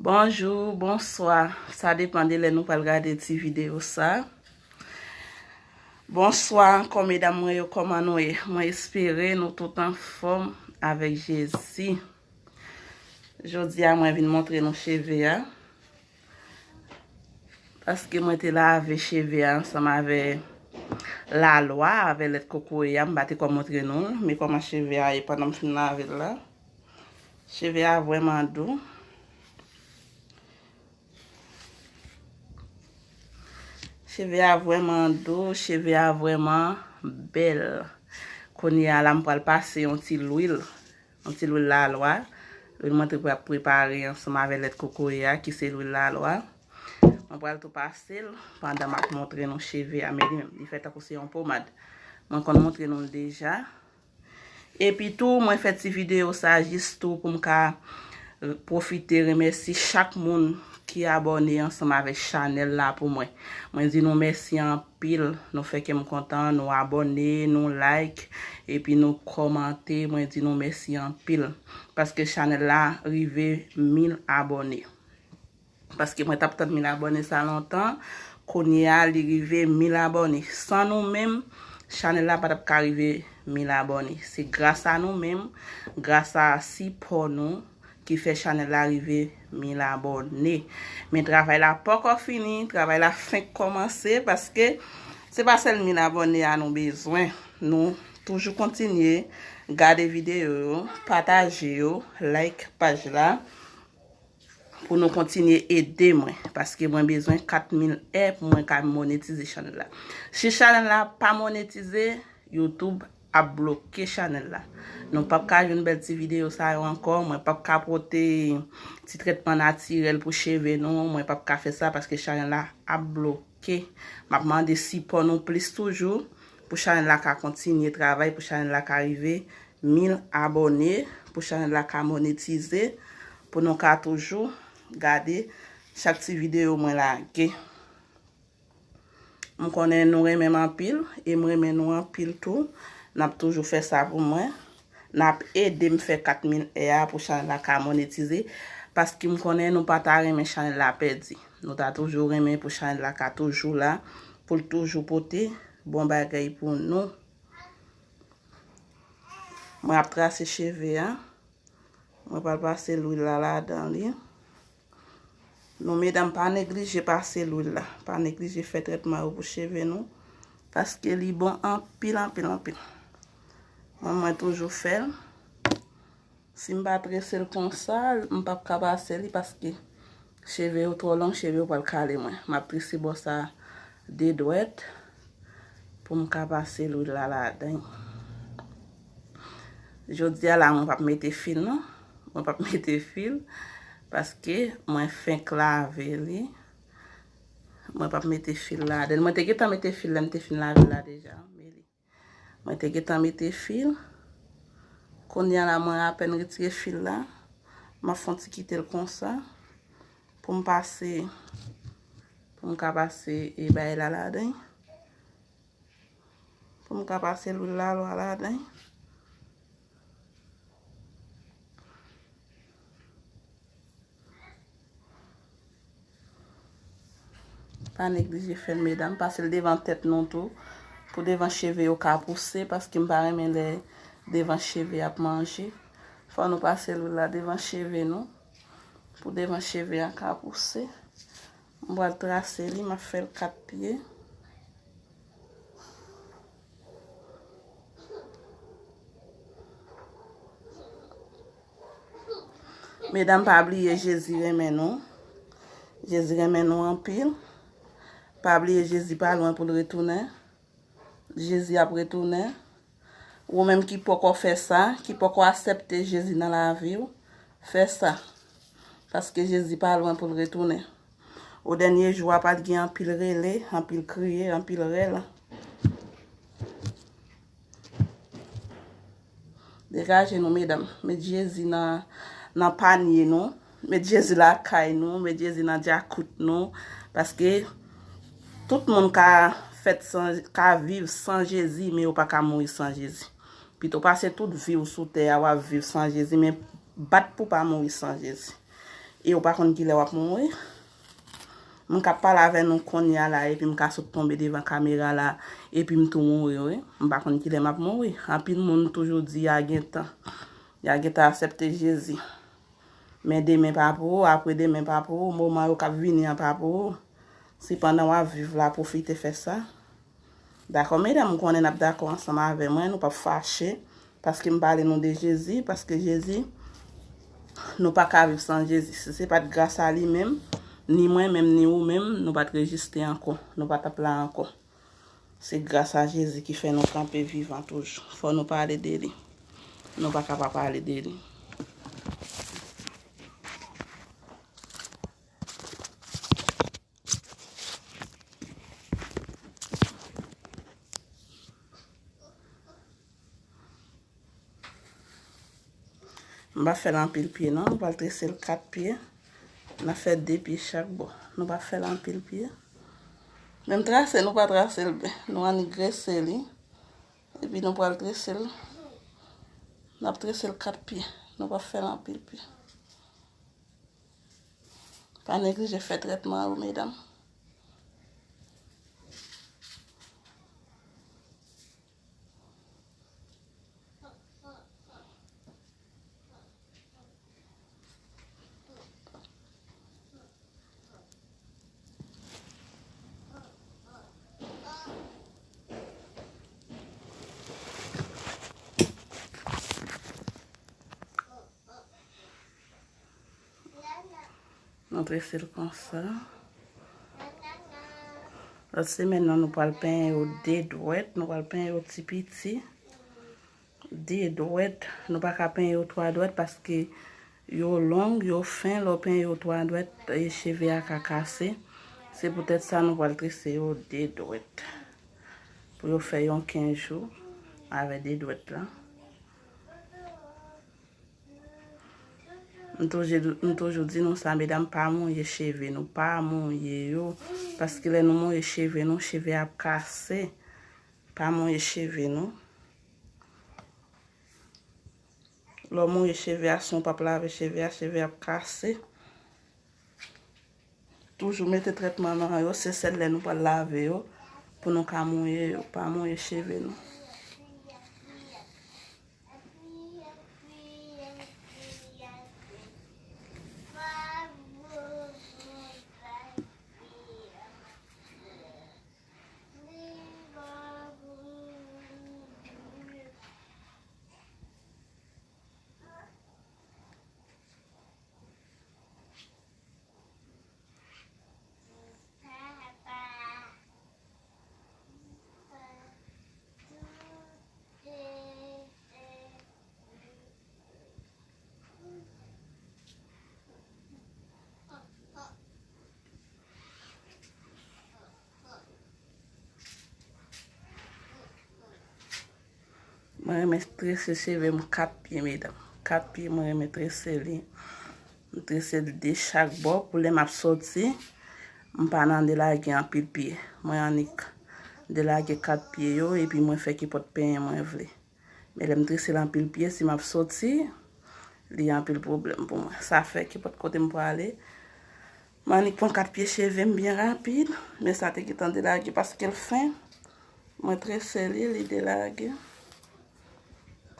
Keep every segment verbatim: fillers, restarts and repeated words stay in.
Bonjou, bonswa. Sa depann de lè nou pral gade ti videyo sa. Bonswa ankò medam mwen yo, kòman nou ye? Mwen espere nou tout anfòm avèk Jezi. Jodi a mwen vin montre nou cheve a. Paske mwen te lave cheve a ansanm avè lalwa, avè lèt kokoye a, m pa te ko montre nou l. Men kòman cheve a ye pandan m fin lave l la. Cheve a vrèman dou. Cheve a vrèman dou, cheve a vrèman bèl. Kounye a la m pral pase yon ti lwil, yon ti lwil lalwa. Lwil mwen te pre- prepare ansanm avè lèt kokoye a ki se lwil lalwa. Mwen pral tou pase l pandan m ap montre nou cheve a, men li menm, li fè tankou se yon pomad. Mwen konn montre nou l deja. Epi tou, mwen fè ti videyo sa jis tou pou m ka pwofite remèsye chak moun ki abòne ansanm avèk chanèl la pou mwen. Mwen di nou mèsi anpil, nou fè kè m kontan, nou abòne, nou like, epi nou kòmante, mwen di nou mèsi anpil. Paske chanèl la rive mil abòne. Paske mwen t ap tann mil abòne sa lontan. Kounye a, li rive mil abòne. San nou menm, chanèl la pa t ap ka rive mil abòne. Se gras a nou menm, gras a sipò nou, ki fè chanèl la rive mil abòne. Men travay la poko fini, travay la fenk kòmanse, paske se pa sèl mil abòne a nou bezwen. Nou toujou kontinye gade videyo yo, pataje yo, like paj la. Pou nou kontinye ede mwen, paske mwen bezwen kat mil è pou mwen ka monetize chanèl la. Si chanèl la pa monetize, YouTube ap bloke chanèl la. Nou p ap ka jwenn bèl ti videyo sa yo ankò, mwen p ap ka pote ti trètman natirèl pou cheve nou, mwen p ap ka fè sa paske chanèl la ap bloke. M ap mande sipò nou plis toujou pou chanèl la ka kontinye travay, pou chanèl la ka rive mil abòne, pou chanèl la ka monetize, pou nou ka toujou gade chak ti videyo mwen lage. M konnen nou renmen m anpil, e m renmen nou anpil tou. N ap toujou fè sa pou mwen. N ap ede m fè kat mil è a pou chanèl la ka monetize, paske m konnen nou pa ta renmen chanèl la pèdi. Nou ta toujou renmen pou chanèl la ka toujou la, pou l toujou pote bon bagay pou nou. Mwen ap trase cheve a. Mwen pral pase lwil la ladan li. Nou medam, pa neglije pase lwil la. Pa neglije fè trètman yo pou cheve nou. Paske li bon anpil, anpil, anpil. Mwen, mwen toujou fè l. Si m pa trese l konsa, m p ap ka pase li paske cheve yo twò long, cheve yo pral kale mwen. M ap trese bò sa de dwèt pou m ka pase lwil la ladan. Jodi a la, mwen p ap mete fil non. Mwen p ap mete fil paske mwen fenk lave li. Mwen p ap mete fil ladan. Mwen te gentan mete fil lè m te fin lave l la deja. Men li Mwen te gentan mete fil. Kounye a la, mwen apèn retire fil la. M ap fè yon ti kite l konsa. Pou m pase, pou m ka pase e bay la ladan. Pou m ka pase lwil lalwa ladan. Pa neglije fè l, medam. Pase l devan tèt nou tou. Pou devan cheve yo ka pouse, paske m pa renmen lè devan cheve ap manje. Fò nou pase lwil la devan cheve nou. Pou devan cheve a ka pouse. M pral trase li, m ap fè l kat pye. Medam, pa bliye Jezi renmen nou. Jezi renmen nou anpil. Pa bliye Jezi pa lwen pou l retounen. Jezi ap retounen. Ou menm ki poko fè sa, ki poko aksepte Jezi nan lavi w, fè sa. Paske Jezi pa lwen pou l retounen. O dènye jou a, pral gen anpil rele, anpil kriye, anpil rèl. Degaje nou, medam. Met Jezi nan, nan panye nou. Met Jezi lakay nou. Met Jezi nan djakout nou. Paske tout moun ka fèt san, ka viv san Jezi, men yo pa ka mouri san Jezi. Pito pase tout vi w sou tè a, w ap viv san Jezi, men bat pou pa mouri san Jezi. E ou pa konn kilè w ap mouri. Mwen k ap pale avè nou kounye a la, epi m ka sot tonbe devan kamera la, epi m tou mouri, wi. M pa konn kilè m ap mouri. Anpil moun toujou di y a gen tan. Y a gen tan aksepte Jezi. Men demen pa pou ou, apre demen pa pou ou, moman yo k ap vini an pa pou ou. Sepandan w ap viv la, pwofite fè sa. Dakò, medam, m konnen n ap dakò ansanm avè mwen, nou p ap fache, paske m pale nou de Jezi, paske Jezi, nou pa ka viv san Jezi. Si se pa t gras a li menm, ni mwen menm, ni ou menm, nou pa t reziste ankò, nou pa t ap la ankò. Se gras a Jezi ki fè nou kanpe vivan toujou. Fò nou pale de li. Nou pa ka pa pale de li. M pa fè l anpil pye non, nou pral trese l kat pye. N a fè de pye chak bò. Nou pa fè l anpil pye. Menm trase, nou pa trase l byen. Nou annik grese li. Epi nou pral trese l. N ap trese l kat pye. Nou pa fè l anpil pye. Pa neglije fè trètman yo, medam. Nou trese l konsa. Lòt semèn nan, nou pral penyen yo de dwèt, nou pral penyen yo ti piti. De dwèt, nou pa ka penyen yo twa dwèt paske yo long, yo fen, lè w penyen yo twa dwèt, e, cheve a ka kase. Se poutèt sa nou pral trese yo de dwèt. Pou yo fè yon kenz jou avè de dwèt la. M toujou, m toujou di nou sa, medam, pa mouye cheve nou, pa mouye yo. Paske lè nou mouye cheve nou, cheve ap kase. Pa mouye cheve nou. Lè w mouye cheve a, si w p ap lave cheve a, cheve ap kase. Toujou mete trètman nan yo, se sèl lè nou pral lave yo, pou nou ka mouye yo, pa mouye cheve nou. Mwen renmen trese cheve m kat pye, medam. Kat pye, mwen renmen trese li. M trese l de chak bò pou lè m ap sòti, m pa nan delage anpil pye. Mwen annik delage kat pye yo, epi mwen fè kenpòt penyen mwen vle. Men lè m trese l anpil pye, si m ap sòti, li anpil pwoblèm pou mwen. Sa fè kenpòt kote m prale, m annik pran kat pye cheve m byen rapid. Men sa te gentan delage paske l fen. Mwen trese li, li delage.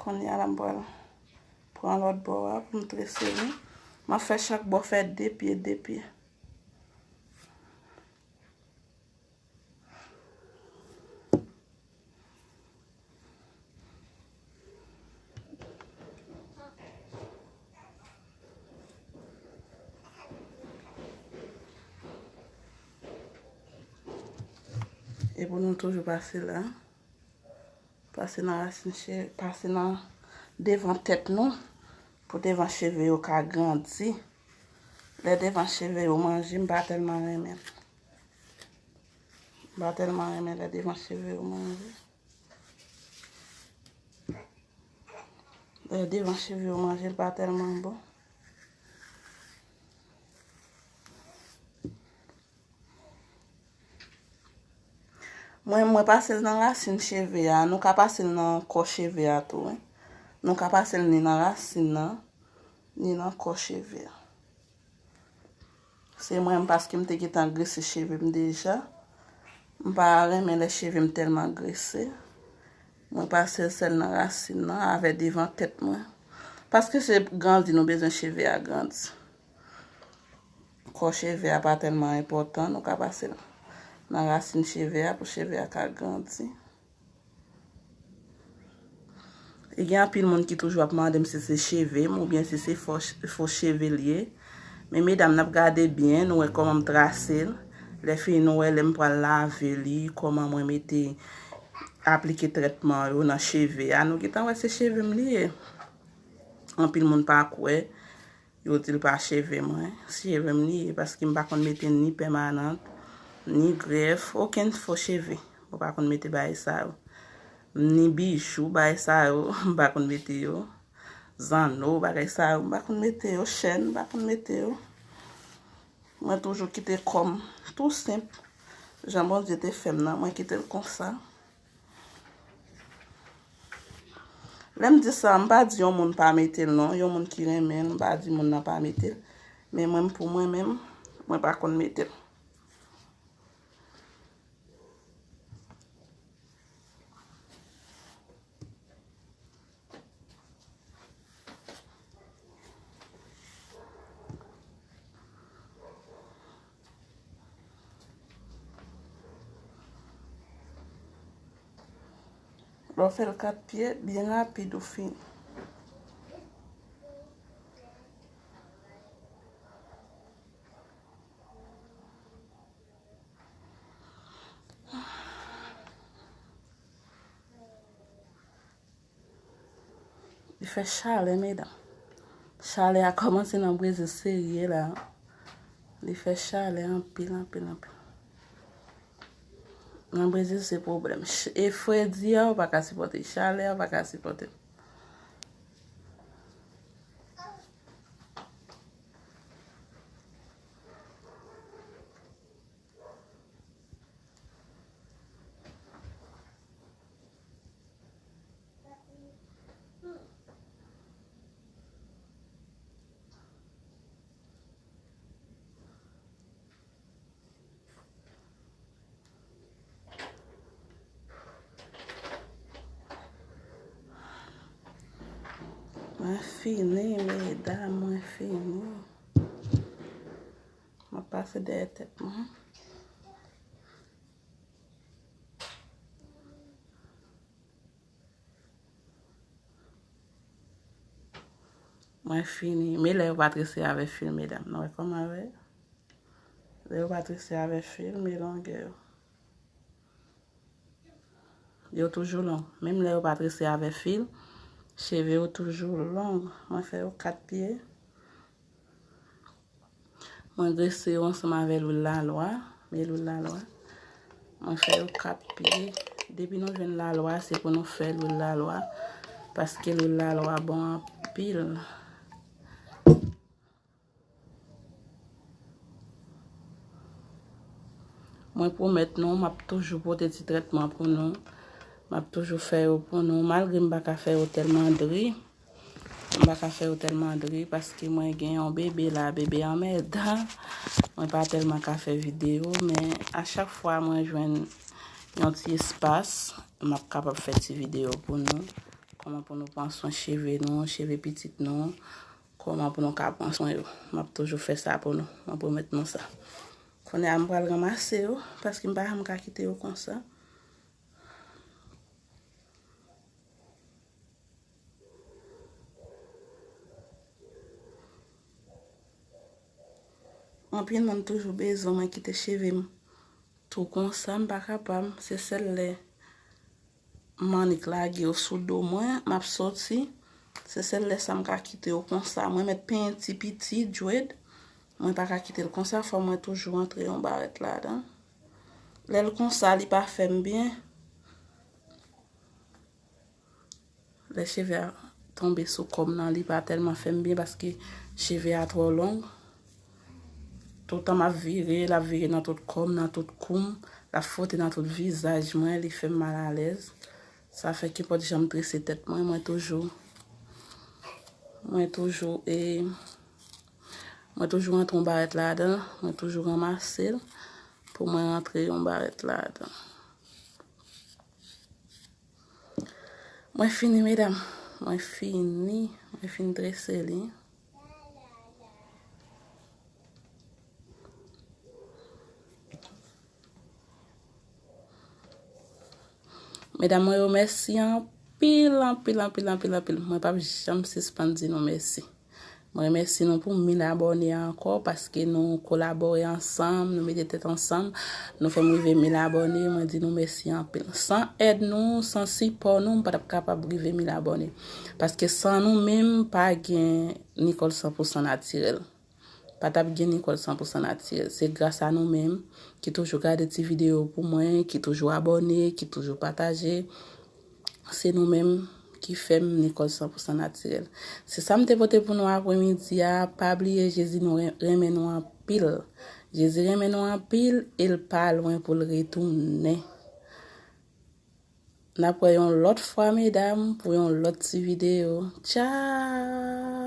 Kounye a la, m pral pran lòt bò a pou m trese li. M ap fè chak bò fè de pye, de pye. E pou nou toujou pase la. Pase nan rasin cheve, pase nan devan tèt nou, pou devan cheve yo ka grandi. Lè devan cheve yo manje, m pa tèlman renmen. M pa tèlman renmen lè devan cheve yo manje. Lè devan cheve yo manje, l pa tèlman bon. Mwen, mwen pase l nan rasin cheve a. Nou ka pase l nan kò cheve a tou, wi. Nou ka pase l ni nan rasin nan, ni nan kò cheve a. Se mwen menm paske m te gentan grese cheve m deja. M pa renmen lè cheve m tèlman grese. Mwen pase l sèl nan rasin nan avè devan tèt mwen. Paske se grandi nou bezwen cheve a grandi. Kò cheve a pa tèlman enpòtan, nou ka pase l nan rasin cheve a pou cheve a ka grandi. E gen anpil moun ki toujou ap mande m si se cheve m oubyen si se fo, fo cheve l ye. Men medam, n ap gade byen, nou wè kòman m trase l. Lè fini, nou wè lè m pral lave li, kòman mwen mete, aplike trètman yo nan cheve a. Nou gentan wè se cheve m li ye. Anpil moun pa kwè. Yo di l pa cheve mwen. Cheve m li ye, paske m pa konn mete ni pèmanant, ni grèf, okenn fo cheve. Mwen pa konn mete bagay sa yo. Ni bijou, bagay sa yo, m pa konn mete yo. Zanno, bagay sa yo, m pa konn mete yo. Chèn, m pa konn mete yo. Mwen toujou kite kò m tou senp. Jan Bondye te fè m nan, mwen kite l konsa. Lè m di sa, m pa di yon moun pa mete l non, yon moun ki renmen l, m pa di moun nan pa mete l. Men mwen, pou mwen menm, mwen pa konn mete l. Lè w fè l kat pye, byen rapid ou fini. Li fè chalè, medam. Chalè a kòmanse nan Brezil serye la. Li fè chalè anpil, anpil, anpil. Nan Brezil se pwoblèm. Ch-, e fredi a, ou pa ka sipòte. Chalè a, ou pa ka sipòte. Mwen fini, medam, mwen fini. Mwen pase dèyè tèt mwen. Mwen fini. Men lè yo pa trese avè fil, medam. Nou wè kòman yo ye? Lè yo pa trese avè fil, men longè yo. Yo toujou long. Menm lè yo pa trese avè fil, cheve yo toujou long. Mwen fè yo kat pye. Mwen grese yo ansanm avè lwil lalwa. Men lwil lalwa. Mwen fè yo kat pye. Depi nou jwenn lalwa, se pou nou fè lwil lalwa. Paske lwil lalwa bon anpil. Mwen pwomèt nou, m ap toujou pote ti trètman pou nou. M ap toujou fè yo pou nou, malgre m pa ka fè yo tèlman dri. M pa ka fè yo tèlman dri paske mwen gen yon bebe la, bebe anmèdan. Mwen pa tèlman ka fè videyo, men a chak fwa mwen jwenn yon ti espas, m ap kapab fè ti videyo pou nou. Kòman pou nou pran swen cheve nou, cheve pitit nou, kòman pou nou ka pran swen yo. M ap toujou fè sa pou nou. Mwen pwomèt nou sa. Kounye a, m pral ranmase yo, paske m pa janm ka kite yo konsa. Anpil moun toujou bezwen mwen kite cheve m tou konsa, m pa kapab. Se sèl lè m annik lage yo sou do mwen, m ap soti. Se sèl lè sa m ka kite yo konsa. Mwen mèt penyen ti piti djwed. Mwen pa ka kite l konsa, fò mwen toujou antre yon barèt ladan. Lè l konsa, li pa fè m byen. Lè cheve a tonbe sou kò m nan, li pa tèlman fè m byen paske cheve a twò long. Toutan m ap vire, l ap vire nan tout kò m, nan tout kou m, l ap fwote nan tout vizaj mwen, li fè m malalèz. Sa fè kenpòt jan m trese tèt mwen, mwen toujou, mwen toujou, e, Mwen toujou rantre yon barèt ladan, mwen toujou ranmase l pou mwen rantre yon barèt ladan. Mwen fini, medam. Mwen fini. Mwen fin trese li. Medam, mwen remèsye anpil, anpil, anpil, anpil, anpil. Mwen p ap janm sispann di nou mèsi. Mwen remèsye nou pou mil abòne ankò, paske nou kolabore ansanm, nou mete tèt ansanm, nou fè m rive mil abòne, mwen di nou mèsi anpil. San èd nou, san sipò nou, m pa t ap kapab rive mil abòne. Paske san nou menm, pa gen Nicole san pou san natirèl. Pa t ap gen Nicole san pou san natirèl. Se gras a nou menm ki toujou gade ti videyo pou mwen, ki toujou abòne, ki toujou pataje. Se nou menm ki fè m Nicole san pou san natirèl. Se sa m te pote pou nou apremidi a. Pa bliye Jezi nou ren- renmen nou anpil. Jezi renmen nou anpil e l pa lwen pou l retounen. N ap wè yon lòt fwa, medam, pou yon lòt ti videyo. Tchao!